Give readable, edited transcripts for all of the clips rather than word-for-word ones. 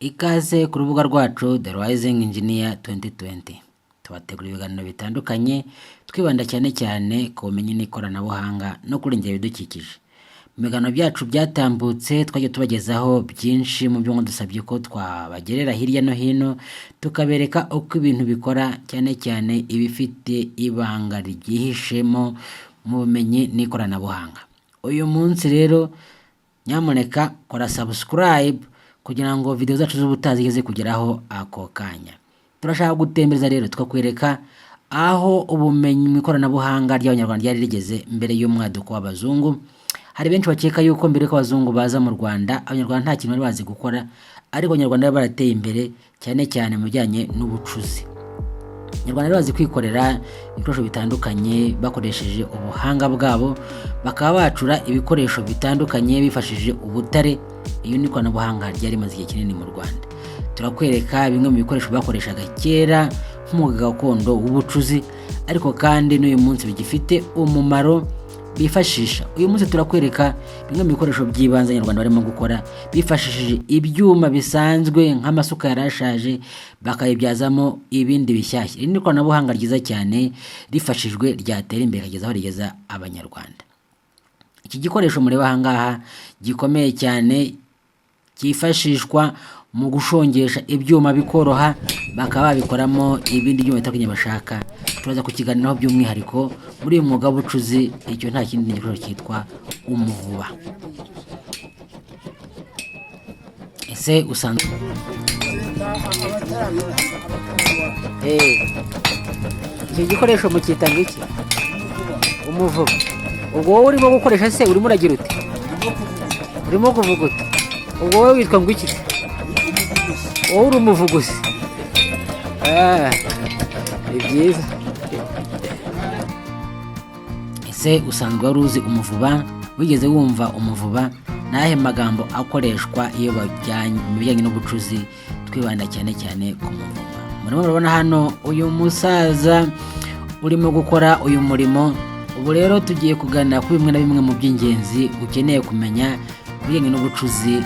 Ikaze ku rubuga rwacu The Rising Engineer 2020. Tubategura ibiganiro bitandukanye twibanda cyane cyane ku bumenyi n'ikoranabuhanga no kurengera ibidukikije. Mu biganiro byacu byatambutse twagiye tubagezaho byinshi mu byo dusabye ko twabagerera hirya no hino, tukabereka uko ibintu bikora, cyane cyane ibifite ibanga ryihishemo mu bumenyi n'ikoranabuhanga. Uyu munsi rero nyamuneka kora subscribe kugira ngo video zacu z'ubutaha zigeze kugeraho ako kanya. Turashaka gutembereza rero tukakwereka aho ubumenyi mu ikoranabuhanga ry'Abanyarwanda ryari rigeze mbere y'umwaduko w'abazungu. Hari benshi bakeka yuko mbere y'uko abazungu baza mu Rwanda, Abanyarwanda nta kintu bari bazi gukora, ariko Abanyarwanda bari barateye imbere cyane cyane mu bijyanye n'ubucuzi. Abanyarwanda bari bazi kwikorera ibikoresho bitandukanye bakoresheje ubuhanga bwabo, bakaba bacura ibikoresho bitandukanye bifashishije ubutare. Iyo ni ikoranabuhanga ryari rimaze igihe kinini mu Rwanda. Turakwereka bimwe mu bikoresho bakoreshaga kera nk'umwuga gakondo w'ubucuzi, ariko kandi n'uyu munsi bigifite umumaro bifashisha. Uyu munsi turakwereka bimwe mu bikoresho by'ibanze Abanyarwanda barimo gukora bifashishije ibyuma bisanzwe nk'amasuka yari ashaje, bakabibyazamo ibindi bishyashya. Iri ni ikoranabuhanga ryiza cyane rifashijwe ryatera imbere rikageza aho rigeza Abanyarwanda. Iki gikoresho mureba aha ngaha gikomeye cyane, cyifashishwa mu gushongesha ibyuma bikoroha, bakaba babikoramo ibindi byuma bitandukanye bashaka. Turaza kukiganiraho by'umwihariko muri uyu mwuga w'ubucuzi. Icyo nta kindi gikoresho cyitwa umuvuba. Ese usanzwe icyo gikoresho mucyita ngo iki? Umuvuba. Ubwo wowe urimo gukoresha se urimo uragira ute? Urimo kuvuguta. Ubwo wowe witwa ngo iki? Wowe uri umuvuguzi. Ni byiza. Ese usanzwe wari uzi umuvuba? Wigeze wumva umuvuba? Ni ayahe magambo akoreshwa iyo mu bijyanye n'ubucuzi, twibanda cyane cyane ku muvuba? Murimo murabona hano uyu musaza urimo gukora uyu murimo. Ubu rero tugiye kuganira kuri bimwe na bimwe mu by'ingenzi ukeneye kumenya ku bijyanye n'ubucuzi.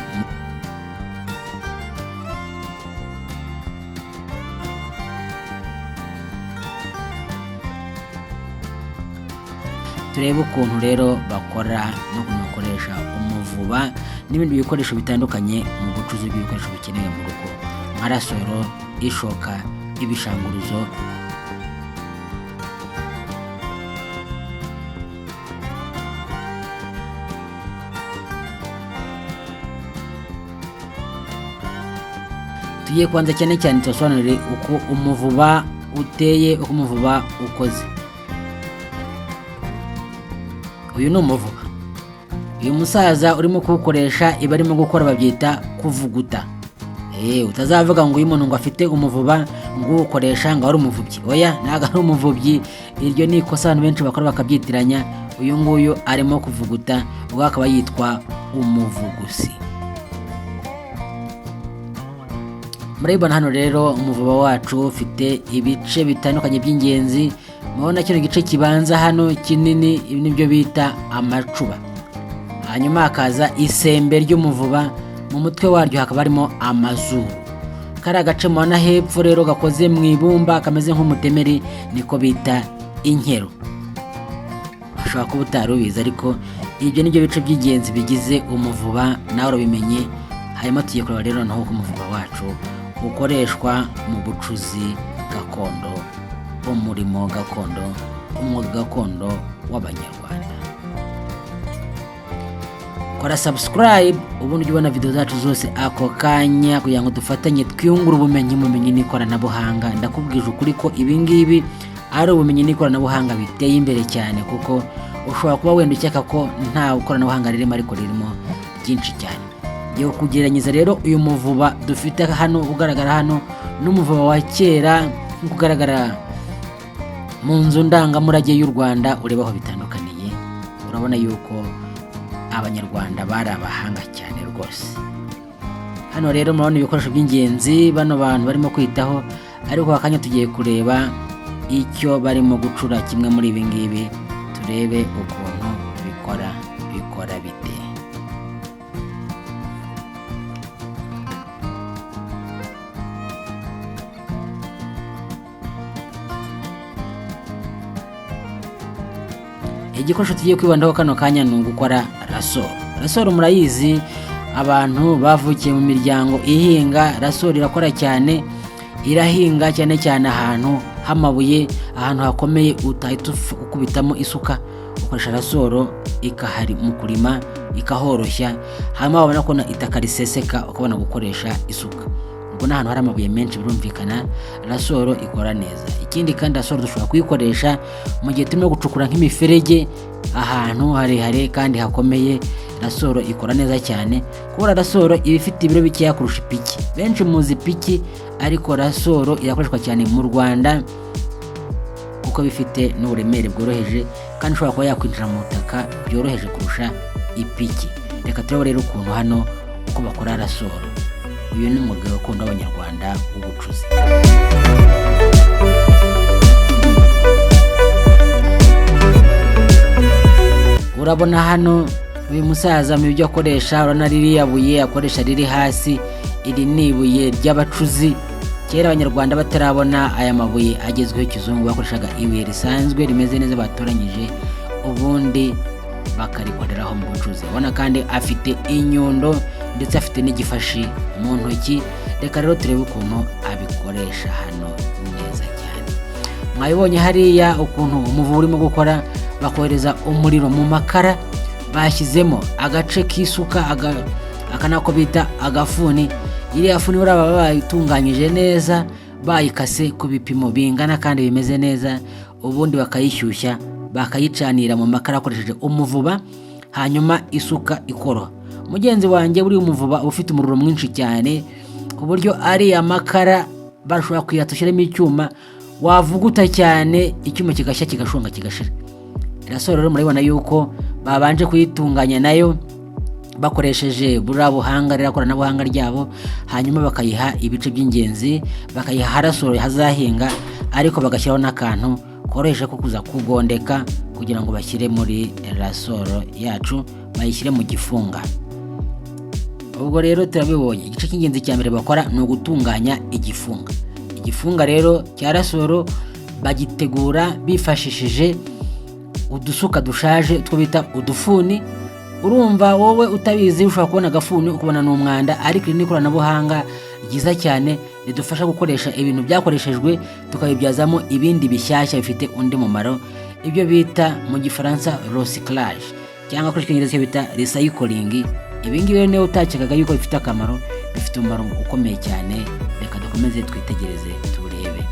Turebe ukuntu rero bakora n'ukuntu bakoresha umuvuba n'ibindi bikoresho bitandukanye mu bucuzi bw'ibikoresho bikenewe mu rugo, nka rasoro, ishoka, ibishanguruzo. Tugiye kubanza cyane cyane tubasobanurire uko umuvuba uteye, uko umuvuba ukoze. Uyu ni umuvuba. Uyu musaza urimo kuwukoresha iba arimo gukora babyita kuvuguta. Utazavuga ngo uyu muntu ngo afite umuvuba ngo uwukoresha ngo ari umuvubyi. Oya, ntabwo ari umuvubyi. Iryo ni ikosa abantu benshi bakora bakabyitiranya. Uyu nguyu arimo kuvuguta, ubwo akaba yitwa umuvugusi. Murabibona hano rero umuvuba wacu ufite ibice bitandukanye by'ingenzi. Murabona kino gice kibanza hano kinini, ibi nibyo bita amacuba. Hanyuma hakaza isembe ry'umuvuba, mu mutwe waryo hakaba harimo amazuru. Kariya gace mubona hepfo rero gakoze mu ibumba kameze nk'umutemeri niko bita inkero. Ushobora kuba utari ubizi, ariko ibyo nibyo bice by'ingenzi bigize umuvuba, nawe urabimenye. Hanyuma tugiye kureba rero noneho uko umuvuba wacu ukoreshwa mu bucuzi gakondo, umurimo gakondo, umwuga gakondo w'Abanyarwanda. Kora subscribe ubundi ujye ubona video zacu zose ako kanya, kugira ngo dufatanye twiyungure ubumenyi mu bumenyi n'ikoranabuhanga. Ndakubwije ukuri ko ibi ngibi ari ubumenyi n'ikoranabuhanga biteye imbere cyane, kuko ushobora kuba wenda ukeka ko nta koranabuhanga ririmo, ariko ririmo ryinshi cyane. Ngiye kugereranyiriza rero uyu muvuba dufite hano ugaragara hano n'umuvuba wa kera nk'uko ugaragara mu nzu ndangamurage y'u Rwanda, ureba aho bitandukaniye. Urabona yuko Abanyarwanda bari abahanga cyane rwose. Hano rero murabona ibikoresho by'ingenzi bano bantu barimo kwitaho, ariko akanya tugiye kureba icyo barimo gucura kimwe muri ibi ngibi, turebe ukuntu bikora, bikora bite. Igikoresho tugiye kwibandaho kano kanya ni ugukora rasoro. Rasoro murayizi, abantu bavukiye mu miryango ihinga, rasoro irakora cyane, irahinga cyane cyane ahantu h'amabuye, ahantu hakomeye utahita ukubitamo isuka, ukoresha rasoro ikahari mu kurima ikahoroshya, hanyuma wabona ko itaka riseseka ukabona gukoresha isuka. Ubwo ni ahantu hari amabuye menshi, birumvikana rasoro ikora neza. Ikindi kandi rasoro dushobora kuyikoresha mu gihe turimo gucukura nk'imiferege ahantu harehare kandi hakomeye. Rasoro ikora neza cyane kubera rasoro iba ifite ibiro bikeya kurusha ipiki. Benshi muzi ipiki, ariko rasoro irakoreshwa cyane mu Rwanda kuko bifite n'uburemere bworoheje, kandi ushobora kuba yakwinjira mu butaka byoroheje kurusha ipiki. Reka turebe rero ukuntu hano uko bakora rasoro. Uyu ni umwuga gakondo w'Abanyarwanda w'ubucuzi. Urabona hano uyu musaza mu byo akoresha, urabona ririya buye akoresha riri hasi, iri ni ibuye ry'abacuzi. Kera Abanyarwanda batarabona aya mabuye agezweho kizungu, bakoreshaga ibuye risanzwe rimeze neza batoranyije, ubundi bakarikoreraho mu bucuzi. Ubona kandi afite inyundo ndetse afite n'igifashi mu ntoki. Reka rero turebe ukuntu abikoresha hano neza cyane. Mwabibonye hariya ukuntu umuvuba urimo gukora, bakohereza umuriro mu makara, bashyizemo agace k'isuka, aka nako bita agafuni. Iriya funi buriya baba bayitunganyije neza, bayikase ku bipimo bingana kandi bimeze neza, ubundi bakayishyushya, bakayicanira mu makara bakoresheje umuvuba, hanyuma isuka ikoroha. Mugenzi wanjye, buriya umuvuba uba ufite umuriro mwinshi cyane, ku buryo ariya makara bashobora kuyatsa ushyiramo icyuma, wavuguta cyane icyuma kigashya kigashonga kigashira. Rasoro rero murabibona yuko babanje kuyitunganya nayo bakoresheje buriya buhanga, ririya koranabuhanga ryabo, hanyuma bakayiha ibice by'ingenzi, bakayiha rasoro hazahinga, ariko bagashyiraho n'akantu koroheje ko kuza kugondeka kugira ngo bashyire muri rasoro yacu, bayishyire mu gifunga. Ubwo rero turabibonye, igice cy'ingenzi cya mbere bakora ni ugutunganya igifunga. Igifunga rero cya rasoro bagitegura bifashishije udusuka dushaje two bita udufuni. Urumva wowe utabizi ushobora kubona agafuni ukabona ni umwanda, ariko iri ni ikoranabuhanga ryiza cyane ridufasha gukoresha ibintu byakoreshejwe tukabibyazamo ibindi bishyashya bifite undi mumaro, ibyo bita mu gifaransa recyclage, cyangwa kuri icyongereza icyo bita recycling. Ibi ngibi rero niba utakekaga yuko bifite akamaro, bifite umumaro ukomeye cyane. Reka dukomeze twitegereze turebe.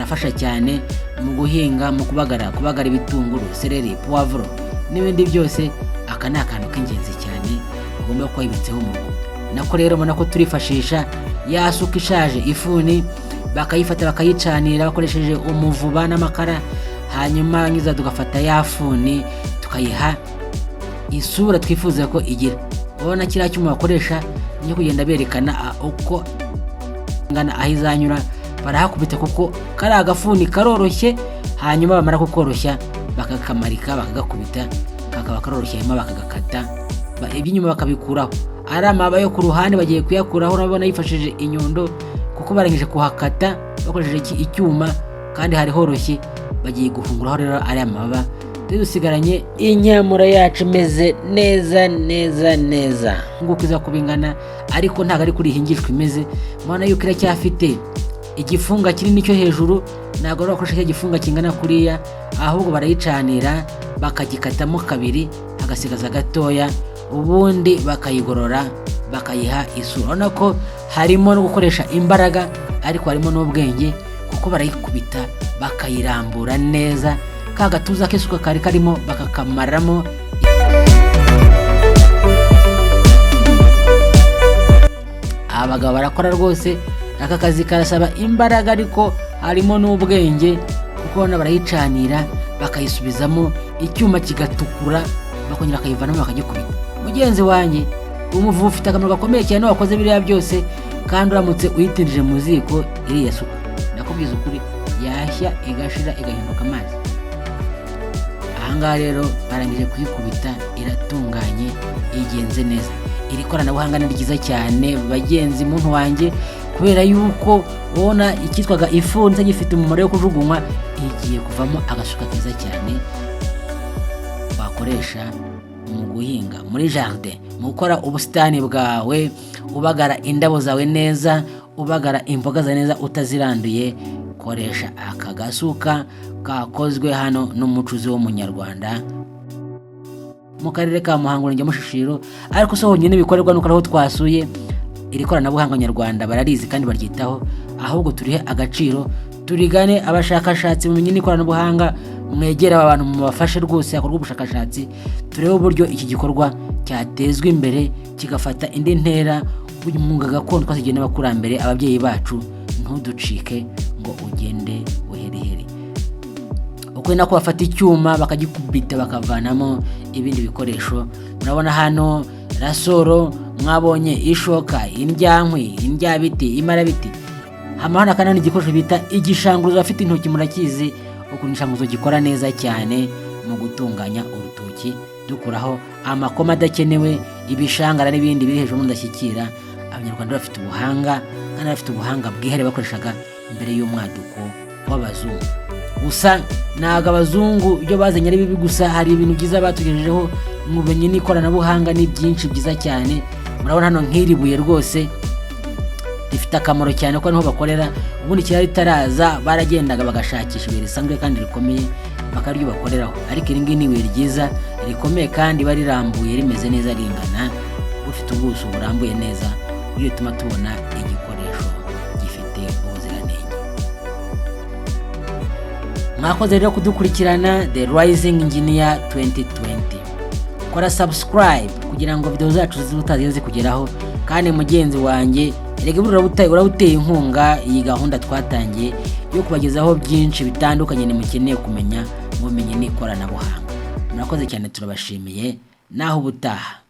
Afasha cyane mu guhinga, mu kubagara, kubagara ibitunguru, seleri, puwavuro n'ibindi byose. Aka ni akantu k'ingenzi cyane ugomba kuba wibitseho mu rugo. Nako rero ubona ko turifashisha ya suka ishaje, ifuni, bakayifata bakayicanira bakoresheje umuvuba n'amakara, hanyuma nyuza tugafata ya funi tukayiha isura twifuza ko igira. Urabona kiriya cyuma bakoresha ni kugenda berekana uko ingana aho izanyura, barahakubita kuko kari agafuni karoroshye, hanyuma bamara kukoroshya bakakamarika bakagakubita kakaba karoroshye, hanyuma bakagakata iby'inyuma bakabikuraho, ari amaba yo ku ruhande bagiye kuyakuraho. Urabona yifashishije inyundo kuko barangije kuhakata bakoresheje icyuma kandi hari horoshye, bagiye guhunguraho rero ari amababa. Dusigaranye inyamura yacu imeze neza neza neza nguko iza kuba ingana, ariko ntabwo ari kuri ihingishwa imeze. Mubona yuko iracyafite igifunga kinini cyo hejuru, ntabwo rero bakoresha cya gifunga kingana kuriya, ahubwo barayicanira bakagikatamo kabiri hagasigaza gatoya, ubundi bakayigorora bakayiha isura. Urabona ko harimo no gukoresha imbaraga, ariko harimo n'ubwenge kuko barayikubita bakayirambura neza, ka gatuza k'isuka kari karimo bakakamaramo. Abagabo barakora rwose, aka kazi karasaba imbaraga ariko harimo n'ubwenge, kuko ubona barayicanira bakayisubizamo icyuma kigatukura, bakongera bakayivanamo bakagikubita. Mugenzi wanjye, umuvuba ufite akamaro gakomeye cyane wakoze biriya byose, kandi uramutse uyitindije mu ziko iriya suka, ndakubwiza ukuri, yashya igashira igahinduka amazi. Ahangaha rero barangije kuyikubita, iratunganye, igenze neza. Iri koranabuhanga ni ryiza cyane bagenzi muntu wanjye, Kubera yuko ubona icyitwaga ifuni gifite umumaro wo kujugunywa, igiye kuvamo agasuka keza cyane wakoresha mu guhinga muri jardin, mu gukora ubusitani bwawe, ubagara indabo zawe neza, ubagara imboga zawe neza utaziranduye. Koresha aka gasuka kakozwe hano n'umucuzi w'Umunyarwanda mu karere ka Muhanga, Umurenge wa Mushishiro. Ariko si honyine bikorerwa, nuko ariho twasuye. Iri koranabuhanga nyarwanda bararizi kandi baryitaho, ahubwo turihe agaciro, turigane. Abashakashatsi mu bumenyi n'ikoranabuhanga, mwegere aba bantu mubafashe rwose hakorwe ubushakashatsi, turebe uburyo iki gikorwa cyatezwa imbere kigafata indi ntera. Uyu mwuga gakondo twasigiwe n'abakurambere, ababyeyi bacu, ntuducike ngo ugende buheriheri. Uko ni nako bafata icyuma bakagikubita bakavanamo ibindi bikoresho. Murabona hano rasoro, mwabonye ishoka, indyankwi, indyabiti, imarabiti. Hama hano kandi igikoresho bita igishanguzo, abafite intoki murakizi ukuntu igishanguzo gikora neza cyane mu gutunganya urutoki, dukuraho amakoma adakenewe, ibishangara n'ibindi biri hejuru mudashyikira. Abanyarwanda bafite ubuhanga, kandi bafite ubuhanga bwihariye bakoreshaga mbere y'umwaduko w'abazungu. Gusa ntabwo abazungu ibyo bazanye ari bibi gusa, hari ibintu byiza batugejejeho mu bumenyi n'ikoranabuhanga, ni byinshi byiza cyane. Murabona hano nk'iri buye rwose rifite akamaro cyane kuko niho bakorera. Ubundi kera ritaraza baragendaga bagashakisha ibuye risanzwe kandi rikomeye bakaryo bakoreraho, ariko iri ngiri ni ibuye ryiza rikomeye kandi riba rirambuye, rimeze neza, ringana, bufite ubuso burambuye neza, ibyo bituma tubona igikoresho gifite ubuziranenge. Mwakoze rero kudukurikirana The Rising Engineer 2020. Kora subscribe kugira ngo video zacu zitaziye zikugeraho. Kandi mugenzi wanjye, erega buriya urabuteye inkunga iyi gahunda twatangiye yo kubagezaho byinshi bitandukanye nimukeneye kumenya mu bumenyi n'ikoranabuhanga. Murakoze cyane, turabashimiye. Naho ubutaha.